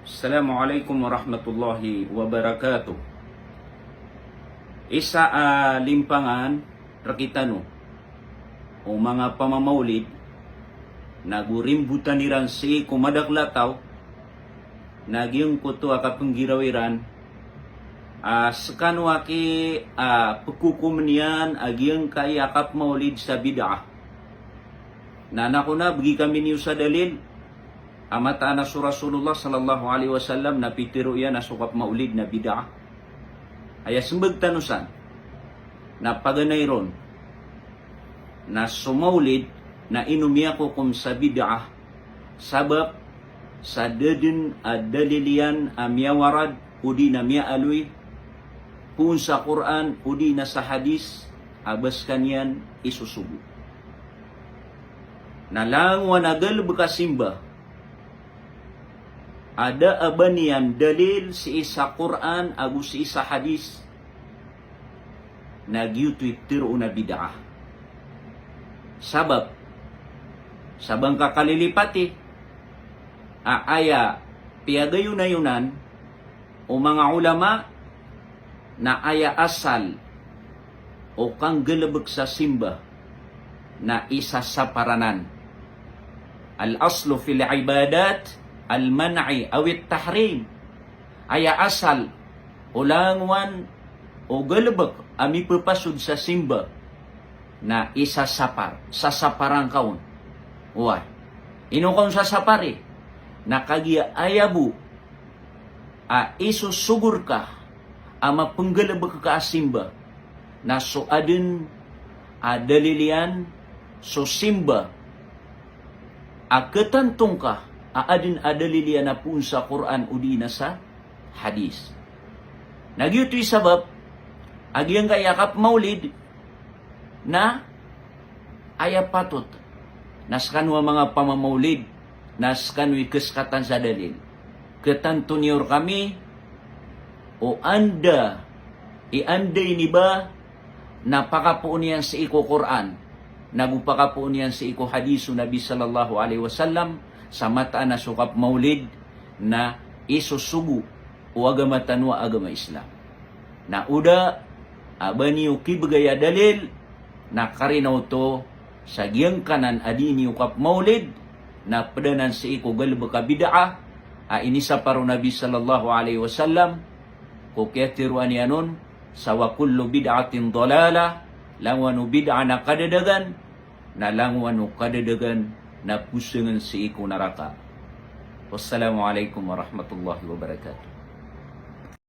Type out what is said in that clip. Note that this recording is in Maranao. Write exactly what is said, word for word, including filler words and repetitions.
Assalamu alaikum warahmatullahi wabarakatuh. Isa a limpangan rkitano o manga pamamaolid na go rimbotan iran sii ko madakl a taw, na giyangkoto a kapnggiraw iran a skano a ki a pkhokomn iyan a giyangkai a kapmaolid sa bid'ah. Na nakona bgi kami niyo sa dalil a mataan a so Rasulullah sallallahu alaihi wasallam na pitharo iyan a so kapmaolid na bid'ah. Aya smbag tano san na paganay ron na so maolid na ino miyakokom sa bid'ah, sabap sa da dn a dalil iyan a miyawarad odi na miyaaloy poon sa Qur'an odi na sa hadis a ba skaniyan isosogo. Na langowan a galbk a simba a da a ba niyan dalil sii sa Qur'an ago sii sa hadis, na giyoto i tharoon a bid'ah. Sabap sa ba ngka kalilipati a aya piyagayonayonan o manga ulama na aya asal o kanggalbk sa simba na isasapar anan. Al-aslu fil ibadat al-man'i aw at-tahrim. Aya asal o langowan o galbk a mipphasod sa simba na isasapar, sasaparan ka on. Oway. Ino ka on sasapari? Na kagiya aya bo a isosogo rka a mapnggalbk ka a simba na so adn a dalil iyan so simba a khatanto ngka a adn a dalil iyan a poon sa Qur'an odi na sa hadis. Na giyoto i sabap a giyangkai a kapmaolid na aya patot na skano a manga pamamaolid na skano i khskatan sa dalil. Khatanto niyo rkami o anda i anda ini ba na pakapoon iyan sii ko Qur'an, na go pakapoon iyan sii ko hadis o Nabi sallallahu alaihi wasallam, sa mataan a so kapmaolid na isosogo o agama tano a agama Islam. Na o da a ba niyo kibgay a dalil, na karina oto sa giyangkanan a dii niyo kapmaolid, na pd anan sii ko galbk a bid'ah a inisapar o Nabi sallallahu alaihi wasallam, ko kiyatharoa niyan on sa wa kullu bid'atin dalalah, langowan o bid'ah na kadadagan, na langowan o kadadagan na posangn sii ko naraka. Wassalamu alaikum warahmatullahi wabarakatuh.